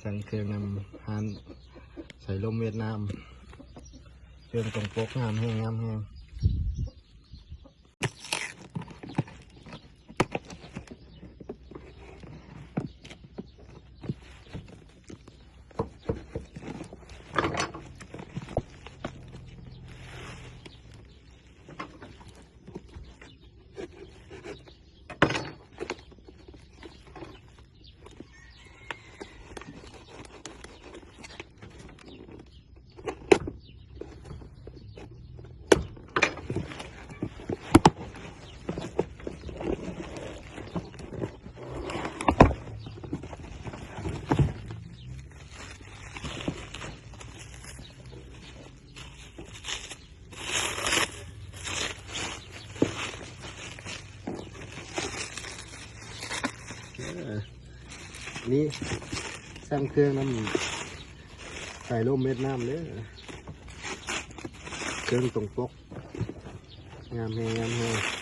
ສັ່ງເຄື່ອງນຳຮ້ານສາຍລົມຫວຽດນາມ ເຄື່ອງຕົງປົກງາມແຮງ ງາມແຮງ. ເອີ ນີ້ສັ່ງເຄື່ອງນຳສາຍລົມຫວຽດນາມເດີ ເຄື່ອງຕົງປົກ ງາມແຮງ ງາມແຮງ.